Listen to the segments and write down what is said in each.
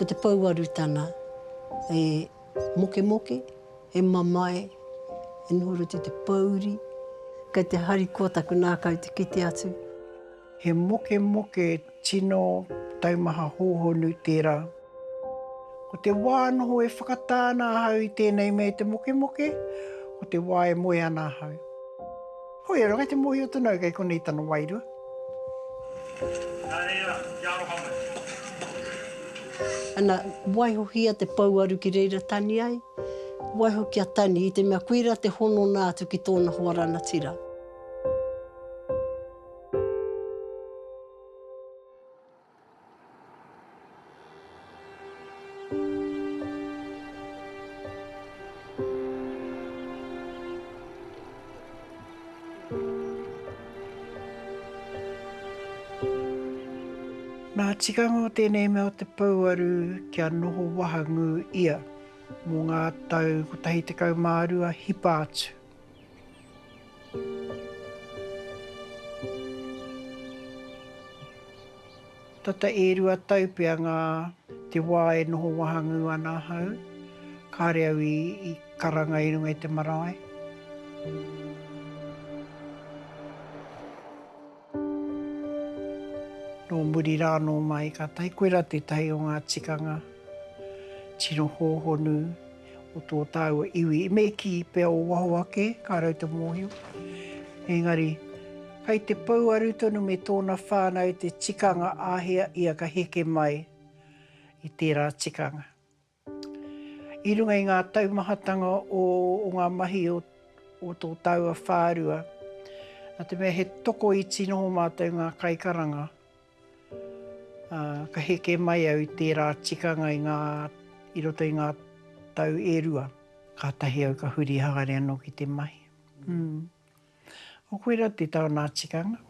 Ko te pouaru tana, e mokemoke, he mamae, e noho roto i te pouri. Kei te harikoa taku nākau te kite atu. He mokemoke tino taumaha hōhonu tērā. Ko te wā noho e whakatā ana ahau i tēnei mea i te mokemoke, ko te wā e moe ana ahau. Hoi anō, kei te mōhio tonu au kei konei tana wairua. Nā reira, kia aroha mai. Ana, waihohia te pouaru ki reira tani ai, waiho kia tani i te mea koira te honona atu ki tōna hoa ranatira. Nā tikanga o tēnei mea o te pouaru kia noho wahangū ia mō ngā tau kotahi 12 hipa atu. Tata e rua tau pea ngā te wā e noho wahangū ana ahau, kāre au i karanga i runga i te marae. Nō muri rā nō mai kātahi koirā tētahi o ngā tikanga tino hōhonu o tō tāua iwi. Me kī pea o waho ake, kāre au te mōhio. Engari, kai te pouaru tonu me tōna whānau te tikanga āhea ia ka heke mai i tērā tikanga. I runga i ngā taumahatanga o, o ngā mahi o, o tō tāua whārua, nā te mea he tokoiti noho mātou ngā kaikaranga, Ā, ka heke mai au i tērā tikanga i ngā, i roto i ngā tau e rua. Kātahi au ka huri haere anō ki te mahi. Mm. O koirā te tāna tikanga.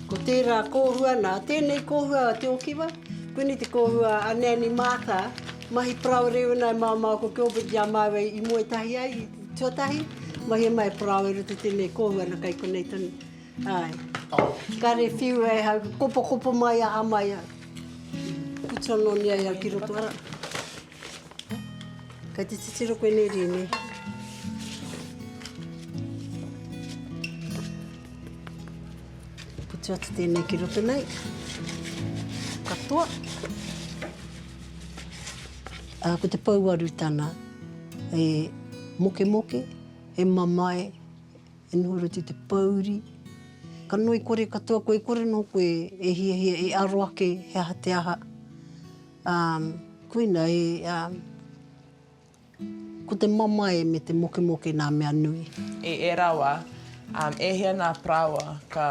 Ko tērā kōhua nā, tēnei kōhua a Te Okiwa, koinei te kōhua a Nanny Martha, mahi paraoa rēwena e māmā ko Gilbert i a māua i moe tahi ai i tuatahi, mahia mai paraoa i roto i tēnei kōhua na kei konei tonu. Āe. Kare whiua e hau, kopokopo mai aha mai au. Putu anō ni ai au ki roto ara. Kei te titiro koe nei Rīni. Putu atu tēnei ki roto nei. Katoa. Ā, ko te pouaru tana, e mokemoke, e mamae, e noho roto i te pouri. Ka nui kore katoa koe, kore noho koe e hiahia, e aro ake he aha te aha. Ā, koina e, ā, ko te mamae me te mokemoke nā mea nui. I ērā wā, ā, e hia nā parāoa ka,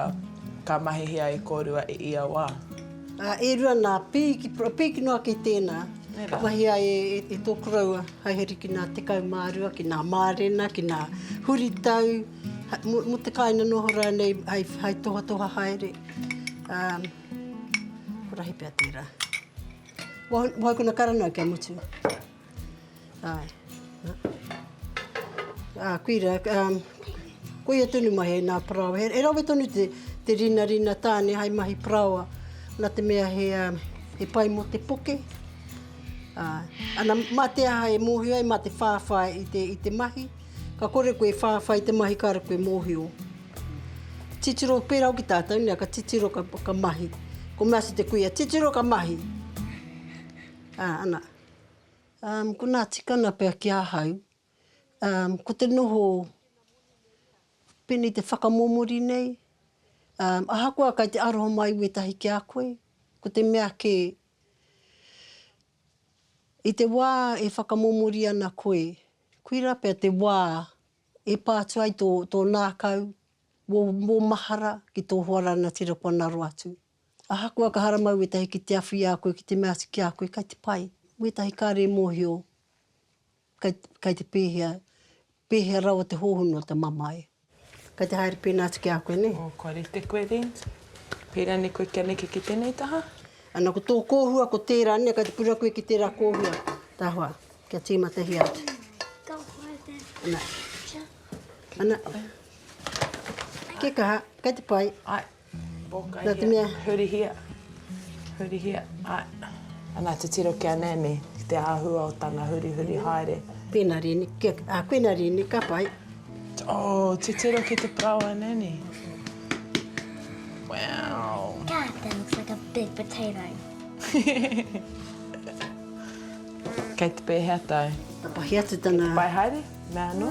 ka mahihia e kōrua i ia wā? Ā, e rua nā pīki, pīki noa ake tēnā, mahi ai e, e, e tō koroua, hai heri ki nā 12, ki nā mārena, ki nā huritau, mō, mō te kāinga noho rānei hai, hai tohatoha haere. Ā, Ko rahi pea tērā. Wahau kona karanga kia mutu. Ai. Ā, koira, um, koia tonu mahi ai nā paraoa. He, he rawe tonu te, te rinarina tāne hai mahi paraoa, nā te mea he, um, he pai mō te poke. Ā, ana, mā te aha e mōhio ai, mā te whāwhai i te, i te mahi. Ka kore koe e whāwhai i te mahi, kāre koe mōhio. Titiro, pērā hoki tātou, nē, ka titiro ka, ka mahi. Ko mea atu te kuia, titiro ka mahi! Ā, ana. Um, ko nā tikana pea ki ahau, um, ko te noho pēnei te whakamomori nei, um, ahakoa kai te aroha mai wētahi ki a koe, ko te mea kē, i te wā e whakamomori ana koe, koirā pea te wā E pā atu ai tō, tō nākau, wō, wō mahara ki tō hoa ranatira kua ngaro atu. Ahakoa ka haramau wētahi ki te awhi i a koe, ki te mea atu ki a koe, kai te pai. Wētahi kāre e mōhio, kai, kai te pēhea, pēhea rawa te hōhonu o te mamae. Kai te haere pēnā atu ki a koe, nē? Oh, kua rite koe, Rent. Pērā nei koe kia neke ki tēnei taha? Ana, ko tō kōhua ko tērā, nē, kai te pura koe ki tērā kōhua. Tāhoa. Kia tīmatahia atu. Ana. Ana. Kia kaha, kei te pai. Ai. Pōkaihia. Nā te mea. Hurihia. Hurihia. Ai. Ana, titiro ki a Nanny, ki te āhua o tana hurihuri haere. Pēnā rēnei, kia, ā, koinā rēnei, ka pai. Oh, titiro ki te paraoa, Nanny. Wow. God, that looks like a big potato. Kei te pēhea tau? Tapahi atu tana. Kei te pai haere? Mea anō?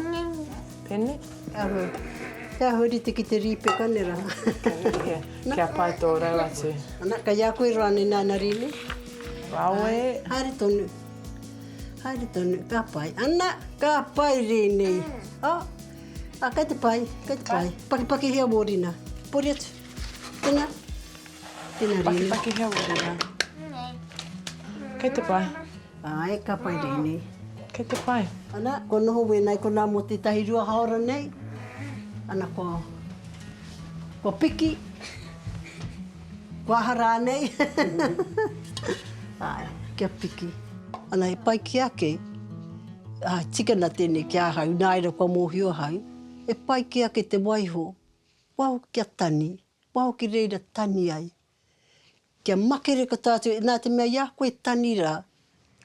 Pēnei? Āhua, te āhua rite ki te rīpeka ne rā. Kia pai tō rau atu. Ana, kei a koe rānei nāna rīne? Rawe. Haere tonu. Haere tonu, ka pai. Ana, ka pai rēnei. Oh, ah, kei te pai, kei te pai. Pakipakihia wō rina. Pori atu. Tēnā. Tēnā rēnei. Pakipakihia wō rina. Kei te pai. Āe, ka pai rēnei. Kei te pai. Ana, kua noho wēnei konā mō tētahi rua haora nei. Ana, kua, kua piki, kua aha rānei. Āe, kia piki. Ana, e pai ki ake, ā, tika ana tēnei ki ahau, nāera kua mōhio ahau, e pai ki ake te waiho, waiho kia tani, waiho ki reira tani ai. Kia makere katoa atu, nā te mea i a koe tani rā,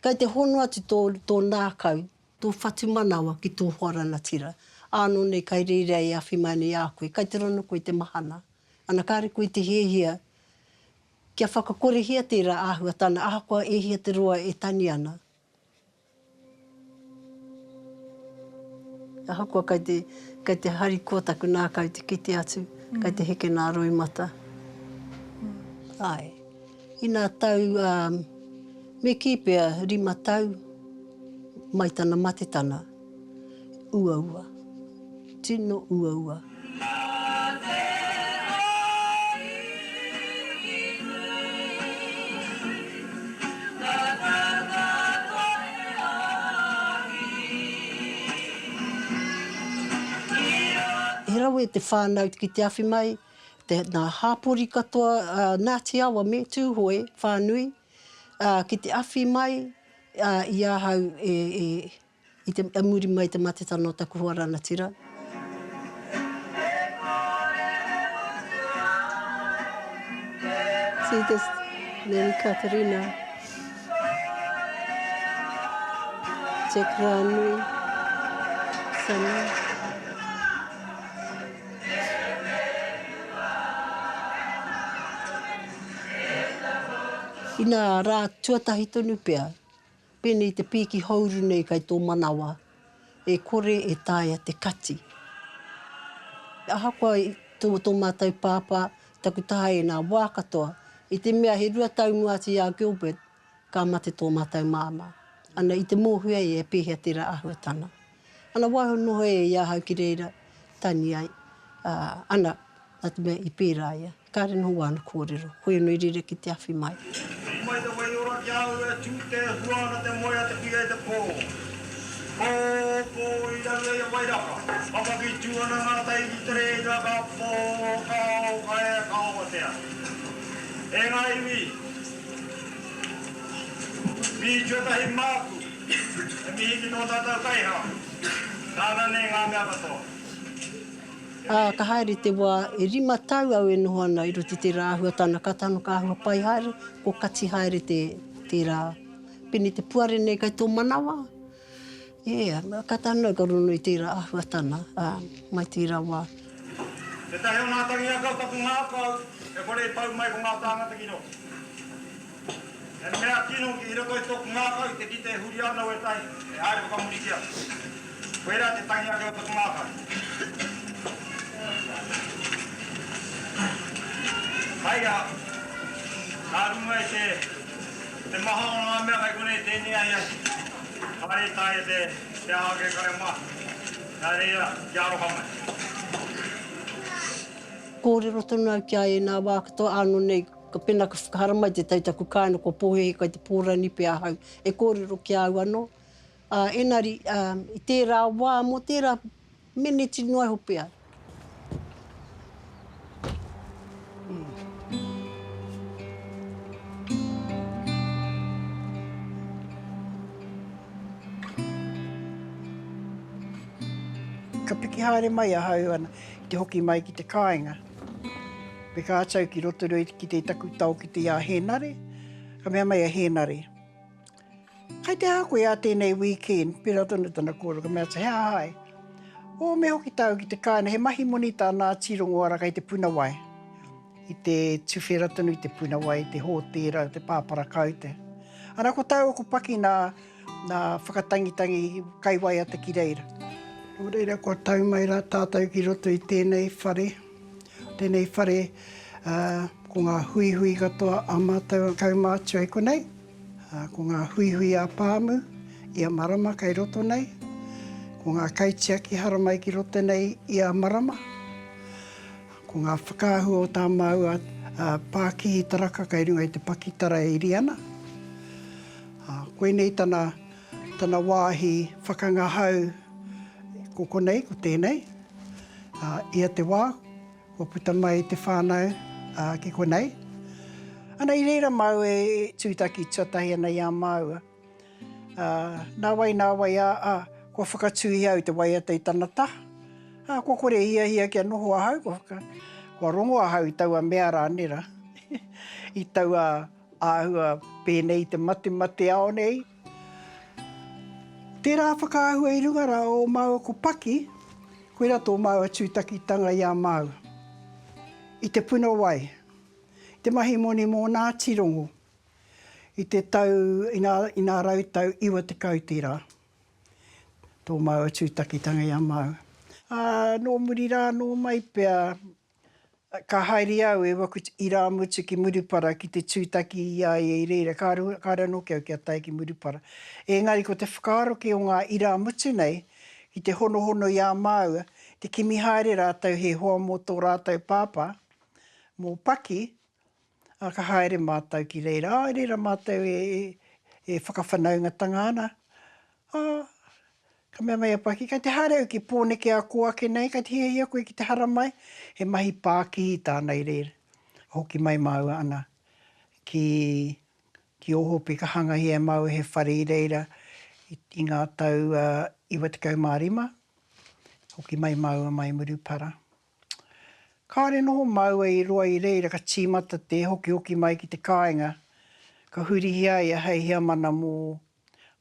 kai te hono atu tō, tō nākau, tō whatumanawa ki tō hoa ranatira. Ānō nei kai reira e awhi mai ana i a koe, kai te rono koe i te mahana. Ana kāre koe i te hiahia kia whakakorehia tērā āhuatana ahakoa e hia te roa e tani ana. Ahakoa kai te, kai te harikoa taku nākau te kite atu, kai te heke nā roimata. Āe. Inā tau, me kī pea, rima tau mai tana matetana, uaua. Tino uaua. He rawe te whānau ki te awhi mai, te, nā hāpori katoa, ā, Ngāti Awa me Tūhoe whānui, ā, ki te awhi mai, ā, i ahau e, e, I te muri mai i te matetana o taku hoa ranatira. See this Nanny Katerina. Jack Rānui. Sonny. Inā rā tuatahi tonu pea Pēnei te pīki houru nei kai tō manawa, e kore e taea te kati. Ahakoa i tō tō mātou pāpā, taku taha e nā wā katoa, i te mea he rua tau mua atu i a Gilbert, ka mate tō mātou māmā. Ana, i te mōhio ia e pēhea tērā āhuatana. Ana, waiho noho e i ahau ki reira, tani ai. Ā, ana, nā te mea i pērā ia. Kāre noho wāna kōrero, hoi anō i rere ki te awhi mai. Tū mai te waiora ki a au e tū te hua ana te moe a te kuia i te pō. Pō, pō i raru ai a Wairaka. Papaki tū ana ngā tai ki te reira ka pō, ka ao, ka ea, ka awatea. E ngā iwi, mihi tuatahi māku, e mihi ki tō tātou kaihanga, nāna nei ngā mea katoa. Ā, ka haere te wā, e rima tau au e noho ana i roto i tērā āhuatana, ka tano ka āhua pai haere, ko kati haere te, tērā pene te puare nei kai tō manawa. Yeah, ka tano ka rono i tērā āhuatana, ā, mai tērā wā. Tētahi o ngā tangi ake o taku ngākau, e kore i pau mai ko ngā tāngata ki roto. He mea kino ki roto i tōku ngākau i te kite e huri ana wētahi, e haere whakamuritia. Koirā te tangi ake o taku ngākau. Hai a, nā runga i te, te maha o ngā mea kai konei tēnei ahiahi, kāre i taea te, te aha ake kare mā. Nā reira, kia aroha mai. Kōrero tonu au ki a ia i nā wā katoa, ānō nei, Ka pena ka whakaharamai tētahi taku kāinga kua pōhēhē kai te pōrani pea ahau e kōrero ki a au anō. Ā, engari, ā, i tērā wā, mō tērā meneti noa iho pea. Ka piki haere mai ahau ana i te hoki mai ki te kāinga. Peka atu au ki Rotorua ki te taku tao ki te i a Hēnare. Ka mea mai a Hēnare, Kai te aha koe ā tēnei weekend? Pērā tonu tana kōrero, ka mea atu, he aha ai? Oh, me hoki tāu ki te kāinga, he mahi moni tā Ngāti Rongo ara kei te puna wai. I te tuwhera tonu i te puna wai, i te hōtēra, te pāpara kaute. Ana ko tāua ko Paki nā, nā whakatangitangi kaiwaiata ki reira. Nō reira kua tau mai rā tātou ki roto i tēnei whare, tēnei whare, ā, ko ngā huihui katoa a mātou kaumātua i konei, ā, ko ngā huihui ā-pāmu ia marama kei roto nei, ko ngā kaitiaki haramai ki roto nei ia marama, ko ngā whakaahua o tā māua pākihi taraka kei runga i te pakitara e iri ana. Ā, koinei tana, tana wāhi whakangahau ko konei, ko tēnei. Ā, ia te wā, kua puta mai te whānau, ā, ki konei. Ana, i reira māua e tūtaki tuatahi ana i a māua. Ā, nāwai, nāwai, ā, ā, kua whakatūhia au te waiata i tana taha. Ā, kua kore e hiahia kia noho ahau, kua whaka, kua rongo ahau i taua mea rā, nē rā, i taua āhua pēnei i te matemate ao nei. Tērā whakaahua i runga rā o māua ko Paki, koirā tō māua tūtakitanga i a māua. I te puna wai, i te mahi moni mō Ngāti Rongo, i te tau, i ngā, i ngā rautau 90 tērā, tō māua tūtakitanga i a māua. Ā, nō muri rā anō mai pea, Ka haere au e waku irāmutu ki Murupara ki te tūtaki i a ia i reira, kāre, kāre anō ki au kia tae ki Murupara. Engari ko te whakaaro kē o ngā irāmutu nei, ki te honohono i a māua, te kimi haere rātou he hoa mō tō rātou pāpā, mō Paki, ā, ka haere mātou ki reira, ā, i reira mātou e, e, e whakawhanaungatanga ana, ā, Ka mea mai a Paki, Kei te haere au ki Pōneke a kō ake nei, kei te hiahia koe ki te haramai? He mahi pākihi tāna i reira. Hoki mai māua ana ki, ki Ōhope, ka hangahia e māua he whare i reira i, i ngā tau 95. Hoki mai māua mai Murupara. Kāore noho māua i roa i reira ka tīmata te hokihoki mai ki te kāinga, ka hurihia ia hei heamana mō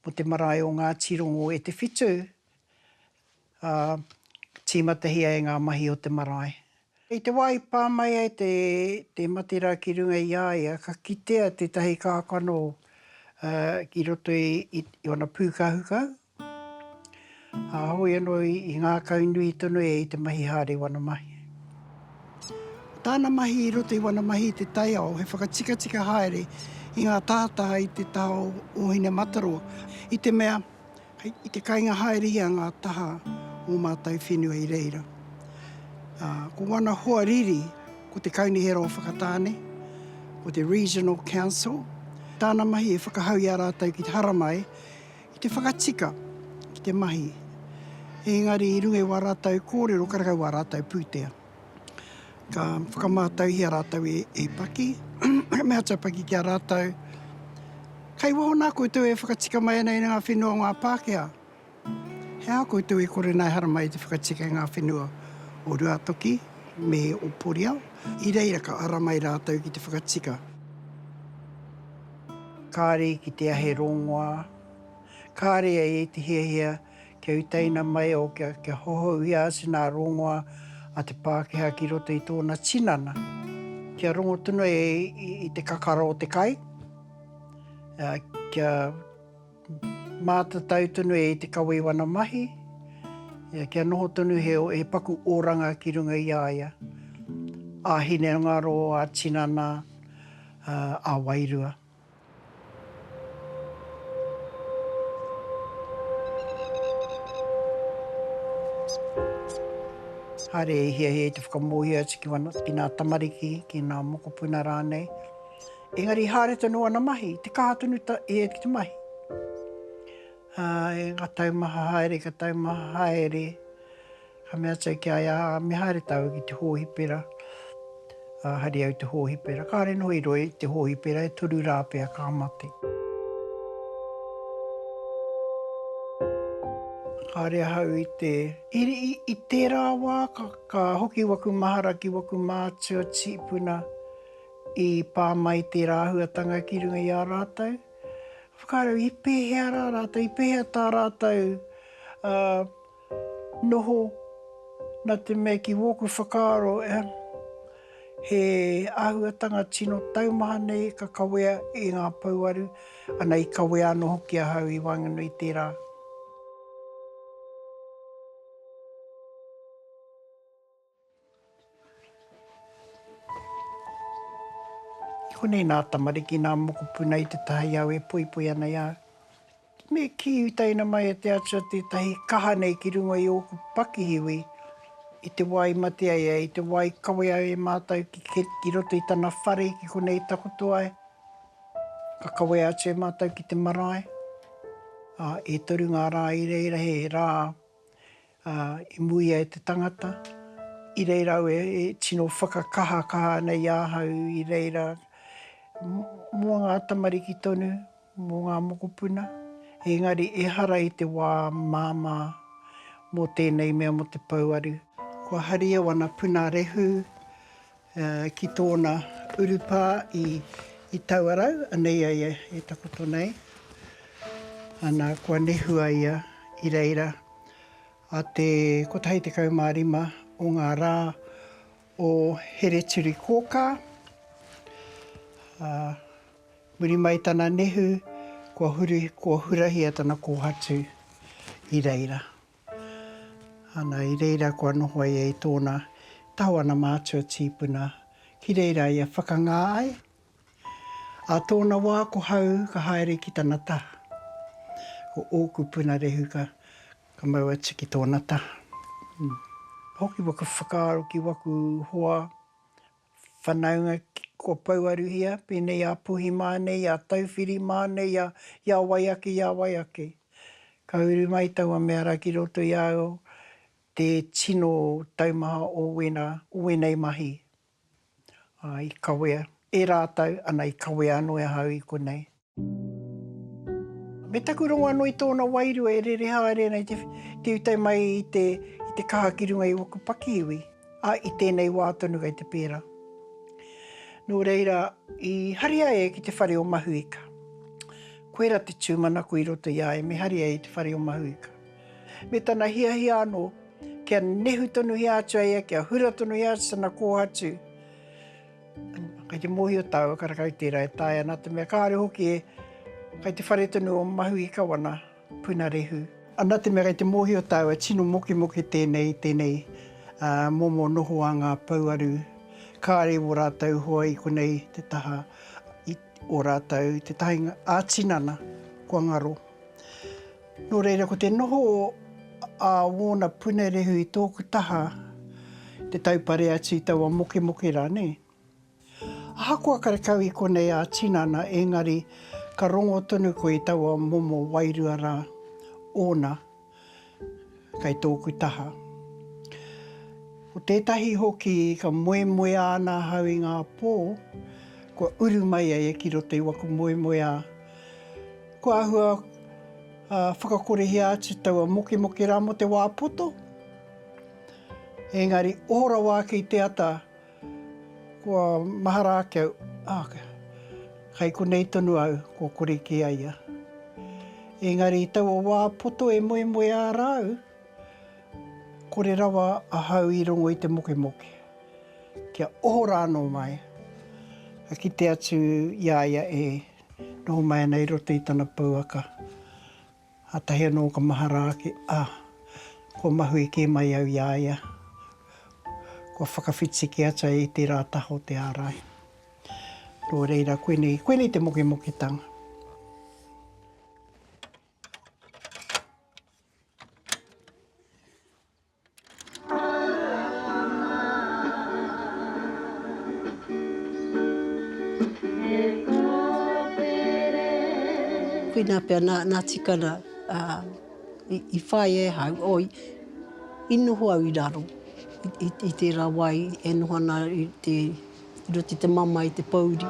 mō te marae o Ngāti Rongo e Te Whitu, ā, tīmatahia e ngā mahi o te marae. I te wā i pā mai ai te, te mate rā ki runga i a ia, ka kitea tētahi kākano ki roto i, i, i ōna pūkahukahu, ā, hoi anō i, i ngākaunui tonu ia i te mahi haere i wana mahi. Ko tāna mahi i roto i wana mahi i te taiao he whakatikatika haere i ngā tātā i te taha o Ōhinemataroa, i te mea i te kainga haerehia ngā taha o mātou whenua i reira. Ā, ko wana hoa riri ko te Kaunihera o Whakatāne, ko te Regional Council. Tāna mahi he whakahau i a rātou ki te haramai ki te whakatika, ki te mahi. Engari i runga i wā rātou kōrero, karekau wā rātou pūtea. Ka whakamātauhia rātou e, e Paki, ka mea atu a Paki ki a rātou, Kei waho nā koutou e whakatika mai ana i ngā whenua o ngā Pākehā. He aha koutou e kore nā e haramai te whakatika i ngā whenua o Ruatoki me o Poriao? I reira ka ara mai rātou ki te whakatika. Kāre i kitea he rongoā, kāre ia i te hiahia kia utaina mai o kia, kia hohouhia atu nā rongoā a te Pākehā ki roto i tōna tinana. Kia rongo tonu ai i, i te kakara o te kai, kia mātatau tonu e i te kawe i wana mahi, kia noho tonu he, he paku oranga ki runga i a ia, ā-hinengaro, ā-tinana, ā-wairua. Haere e hiahia i te whakamōhio atu ki wana, ki nā tamariki, ki nā mokopuna rānei. Engari haere tonu ana mahi, te kaha tonu ta, ia ki te mahi. Ā, e, ka taumaha haere, ka taumaha haere. Ka mea atu au ki a ia, ā, me haere tāua ki te hōhipera. Ā, haere au te hōhipera. Kāre noa i roa i te hōhipera, e toru rā pea ka mate. Kāre ahau i te, i, i, i tērā wā ka, ka hoki waku mahara ki waku mātua tīpuna i pā mai tērā āhuatanga ki runga i a rātou. Whakaaro, i pēhea rā rātou, i pēhea tā rātou uh, noho, nā te mea ki wōku whakaaro, eh, he āhuatanga tino taumaha nei ka kawea e ngā pouaru, ana i kawea anō hoki ahau i waenganui i tērā. I konei nā tamariki, nā mokopuna i te taha i au e poipoi ana i a au. Me kī utaina mai e te Atua tētahi kaha nei ki runga i ōku pakihiwi i te wā i mate ai ia, i te wā i kawea ai e mātou ki, ki roto i tana whare ki konei takoto ai. Ka kawea atu e mātou ki te marae, ā, e toru ngā rā i reira he rā ā, i muia e te tangata. I reira au e tino whakakahakaha ana i ahau i reira mō ngā tamariki tonu, mō ngā mokopuna, engari ehara i te wā māmā mō tēnei mea mō te pouaru. Kua haria wana puna rehu ki tōna urupā i taua rau, anei a ia e takoto nei. Ana, kua nehua ia i reira a te 15 o ngā rā o Hereturikōkā, ā, muri mai tana nehu, kua huri, kua hurahia tana kōhatu i reira. Ana, i reira kua noho ai ia i tōna taha o ana mātua tīpuna, ki reira ia whakangā ai. Ā tōna wā ko hau ka haere ki tana taha. Ko ōku puna rehu ka, ka mau atu ki tōna taha. Hoki waku whakaaro ki waku hoa whanaunga kua pouaruhia, pēnei a Puhi mā nei, a Tauwhiri mā nei, a, i a wai ake, i a wai ake. Ka uru mai taua mea rā ki roto i a au te tino taumaha o wēnā, o wēnei mahi. Ā, i kawea e rātou, ana i kawea anō e ahau i konei. Me taku rongo anō i tōna wairua e rere haere ana i te, te utai mai i te, i te kaha ki runga i waku pakihiwi, ā, i tēnei wā tonu kei te pērā. Nō reira, i haria e ki te whare o Mahuika. Koirā te tūmanako i roto i a ia, me haria e i te whare o Mahuika. Me tana hiahia anō, kia nehu tonuhia atu a ia, kia hura tonuhia atu tana kōhatu, Kei te mōhio tāua karekau tērā e taea nā te mea kāore hoki e kei te whare tonu o Mahuika wana puna rehu. Nā te mea kei te mōhio tāua tino mokemoke tēnei, tēnei momo noho a ngā pouaru kāore wō rātou hoa i konei te taha i ō rātou te tahinga ā-tinana kua ngaro. Nō reira, ko te noho a wōna punarehu i tōku taha, te taupare atu i taua mokemoke rā, nē. Ahakoa karekau i konei ā-tinana, engari ka rongo tonu koe i taua momo wairua rā ōna kei tōku taha. Ko tētahi hoki ka moemoeā ana ahau i ngā pō, kua uru mai a ia ki roto i waku moemoeā. Kua āhua whakakorehia atu taua mokemoke rā mō te wā poto. Engari, oho rawa ake i te ata, kua mahara ake au, ā, kei konei tonu au, kua kore kē a ia. Engari, i taua wā poto e moemoeā rā au, kore rawa ahau i rongo i te mokemoke. Kia oho rā anō mai, ka kite atu i a ia e Noho mai ana i roto i tana pouaka. Kātahi anō ka mahara ake, ā, kua mahue kē mai au i a ia. Kua whakawhiti kē atu ai i tērā taha o te ārai. Nō reira, koinei, koinei te mokemoketanga. Koinā pea nā, nā tikana i whāia e hau, oi, i noho au i raro i, i tērā wā e noho ana i te, i roto i te mamae, i te pōuri.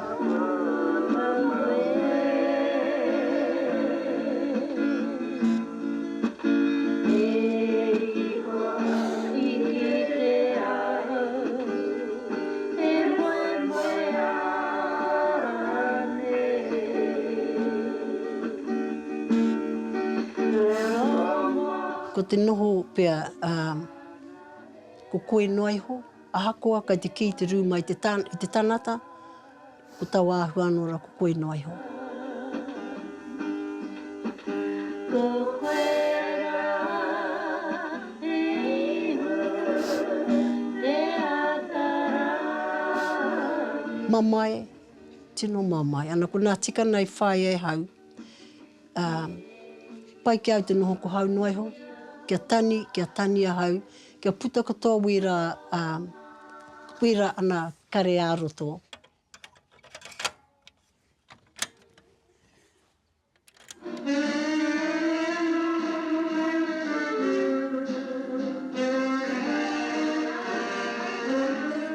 Ko te noho pea, ko koe noa iho, ahakoa kei te kī te rūma i te i te tanata, ko taua āhua anō rā ko koe noa iho. Ko koe rā te ihu, te atarangi. Mamae, tino mamae. Ana ko nā tikana i whāia e hau, Ā, pai ki a au te noho ko hau noa iho, kia tani, kia tani ahau, kia puta katoa wērā, ā, wērā ana kare ā-roto.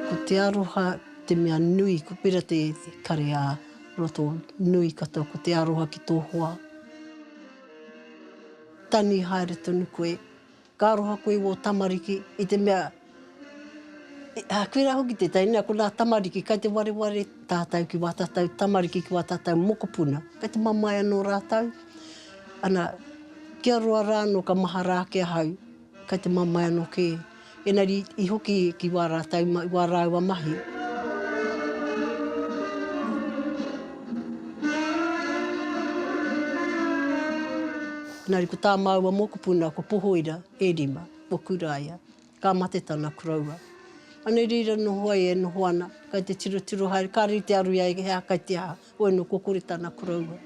Ko te aroha te mea nui, ko pera te kare ā. Roto nui katoa ko te aroha ki tō hoa. Tani haere tonu koe. Ka aroha koe i wō tamariki i te mea, koirā hoki tētahi, nā, ko nā tamariki kai te wareware tātou ki wā tātou tamariki, ki wā tātou mokopuna, kai te mamae anō rātou. Ana, kia roa rā anō ka mahara ake ahau, kai te mamae anō kē. Engari i hoki ki wā rātou, wā rāua mahi. Engari ko tā māua mokopuna, ko Pohoira, e rima, kua kuraia. Ka mate tana koroua. Ana i reira noho ai e noho ana, kai te tirotiro haere, kāre i te aru i a ia he aha kai te aha. Hoi no kua kore tana koroua.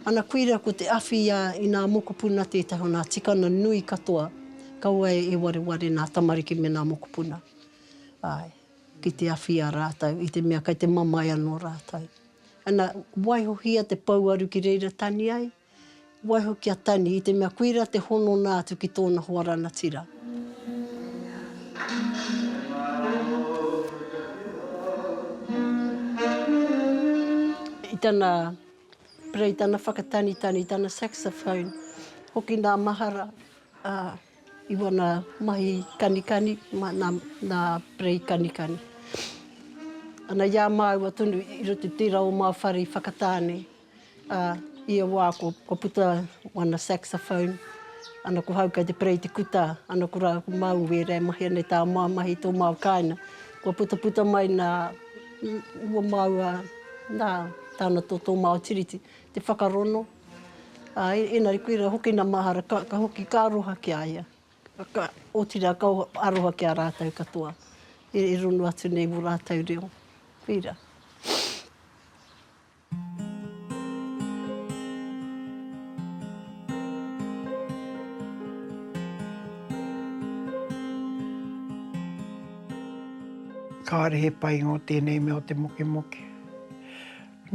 Ana koira ko te awhi i a i nā mokopuna tētahi o nā tikana nui katoa, kaua e wareware nā tamariki me nā mokopuna. Āe, ki te awhi i a rātou, i te mea kei te mamae anō rātou. Ana, waihohia te pouaru ki reira tani ai, Waiho ki a Tani, i te mea koira te honona atu ki tōna hoa ranatira. I tana play, tana whakatanitani, tana saxophone, hoki nā mahara, ā, i wana mahi kanikani, nā, nā play kanikani. Ana i a māua tonu i roto i tērā o māua whare i Whakatāne, Ā, ia wā kua puta wana saxophone, ana ko hau kei te pere i te kuta, ana ko rā ko māu wērā e mahi ana i tā māu mahi i tō māu kāinga. Kua putaputa mai nā ua māua, nā tāna tō tō māu tiriti, te whakarono. Ā, engari koirā hoki nā mahara ka, ka hoki ka aroha ki a ia. Ka, otirā ka aroha ki a rātou katoa e rono atu nei wō rātou reo. Koirā. Kāre he painga o tēnei mea o te mokemoke.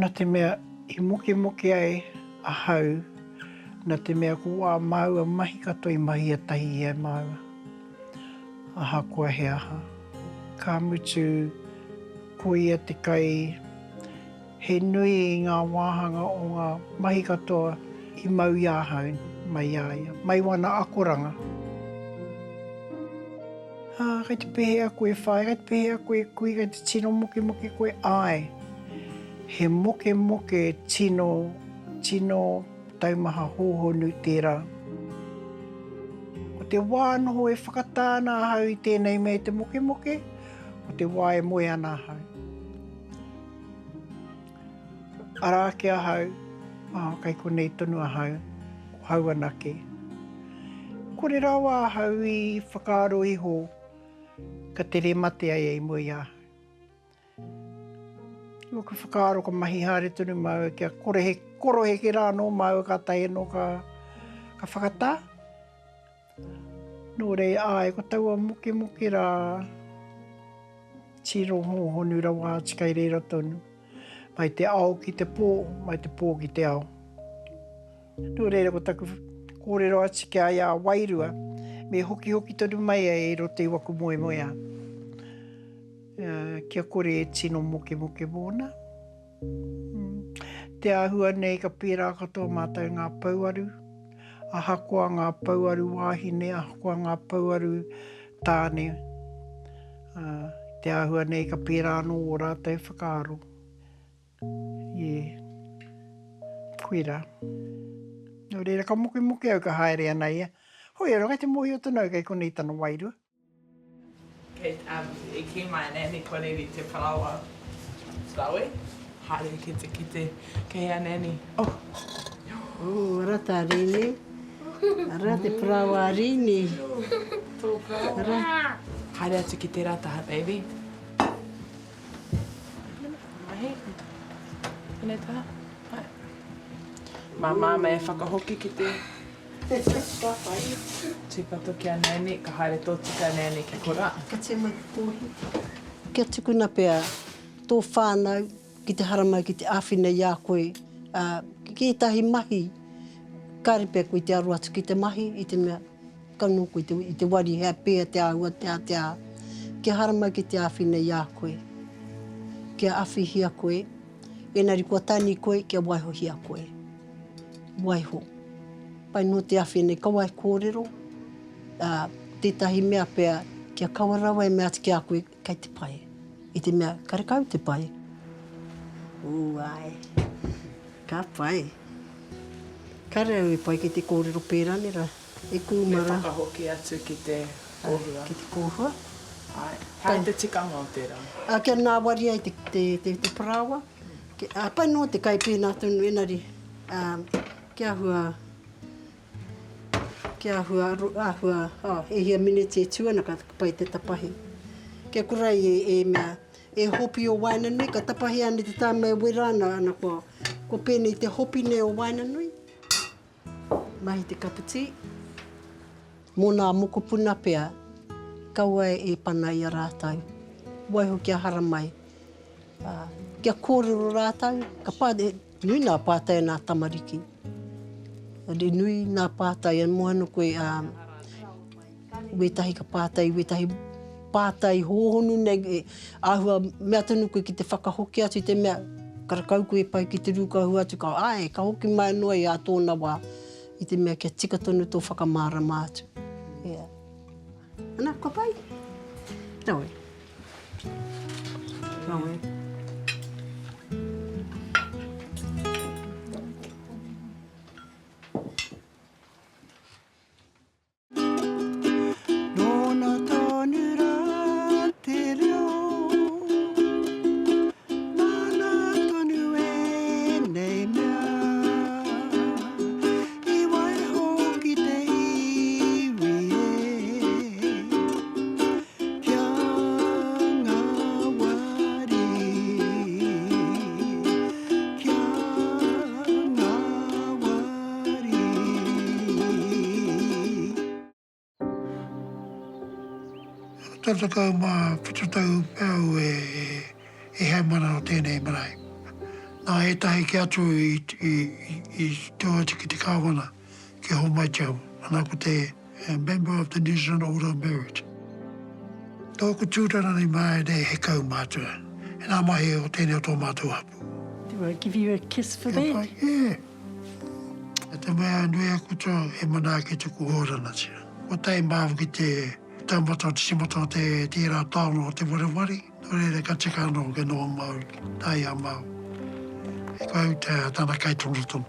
Nā te mea i mokemoke ai ahau, nā te mea ko ā māua mahi katoa i mahia tahi e māua, ahakoa he aha. Ka mutu, ko ia te kai He nui ngā wāhanga o ngā mahi katoa i mau i ahau, mai i a ia, mai wana akoranga. Ā, kei te pēhea koe whaea, kei te pēhea koe kui, kei te tino mokemoke koe, āe, he mokemoke tino, tino taumaha hōhonu tērā. Ko te wā noho e whakatā ana ahau i tēnei mea i te mokemoke, ko te wā e moe ana ahau. Ara ake ahau, ā, kei konei tonu ahau, ko hau anake. Kore rawa ahau i whakaaro iho ka tere mate ai i mua i ahau. Ōku whakaaro ka mahi haere tonu māua kia kore he koroheke rā anō māua kātahi anō ka, ka whakatā. Nō reira, āe, ko taua mokemoke rā, tino hōhonu rawa atu kei reira tonu. Mai te ao ki te pō, mai te pō ki te ao. Nō reira, ko taku kōrero atu ki a ia a wairua, me hokihoki tonu mai ai i roto i waku moemoeā. Kia kore e tino mokemoke mōna. Te āhua nei ka pērā katoa mātou ngā pouaru, ahakoa ngā pouaru wāhine, ahakoa ngā pouaru tāne, ā, Te āhua nei ka pērā anō ō rātou whakaaro. Yeah. Koirā. Nō reira, ka mokemoke au ka haere ana ia. Hoi anō, kei te mōhio tonu au kei konei tana wairua. Kei, um, i kī mai a Nanny kua reri te paraoa rawe. Haere ki te kite, kei hea Nanny? Oh! Oh, ara tā Rini. Ara te paraoa a Rini. Tō paraoa. Ara. Haere atu ki tērā taha, baby. Mahi. Tēnei taha. Hai. Mā Māmā e whakahoki ki te. Tūpato ki a Nanny, ka haere tōtika a Nanny ki korā. Ka tia mai te kōhi. Kia tukuna pea tō whānau ki te haramai ki te āwhina i a koe, ā, ki ētahi mahi kāre pea koe i te aro atu ki te mahi i te mea ka noho koe i te wari hea pēhea te āhua te aha te aha. Kia haramai ki te āwhina i a koe, kia awhihia koe, engari kua tani koe kia waihohia koe. Waiho. Pai noa te awhi nei, kaua e kōrero, ā, tētahi mea pea, kia kaua rawa e mea atu ki a koe, kei te pai. I te mea, karekau te pai. Ū, āe. Ka pai. Kare au e pai ki te kōrero pērā, nē rā? E kūmara. Me whakahoki atu ki te kōhua. Ki te kōhua. Āe. He aha te tikanga o tērā? Ā, kia ngāwari ai te, te, te, te parāoa. Ā, pai noa te kai pēnā tonu, engari, ā, kia āhua, kia āhua, āhua, oh, e hia mineti e tū ana ka pai te tapahi. Kia kore ai e, e mea, e hopi o waenganui, ka tapahi ana i te tāma e wera ana, ana kua, kua pēnei te hopi nei o waenganui. Mahi te kapiti. Mō nā mokopuna pea, kaua e pana i a rātou. Waiho kia haramai. Ā, kia kōrero rātou, ka pā, nui nā pātai a nā tamariki. Nui nā pātai, e moe ana koe, ā, Wētahi ka pātai, wētahi pātai hōhonu nei, e, āhua mea tonu koe ki te whakahoki atu i te mea, karakau koe e pai ki te rūkahu atu, ka, āe, ka hoki mai anō ai ā tōna wā, i te mea kia tika tonu tō whakamārama atu. Yeah. Ana, kua pai? Rawe. Rawe. Nōna tonu rā te reo, nāna tonu ēnei mea i waiho ki te iwi e, kia ngāwari, kia ngāwari. 37 tau pea au e heamana o tēnei marae. Nā ētahi kē atu i tū atu ki te kāwana ki Hōmaitia, ana ko te Member of the New Zealand Order of Merit. Tōku tūranga nei marae nei he kaumātua, he nā mahi o tēnei o tō mātou hapū. Do I give you a kiss for that? Kia pai, yeah. E te mea nui aku tau he manaaki tuku hoa ranatira. Kua tae māu ki te taumata o te timata o te tērā taonga o te wareware, nō reira ka tika anō kia noho māu tae a māu. E kau tana kaitonotono.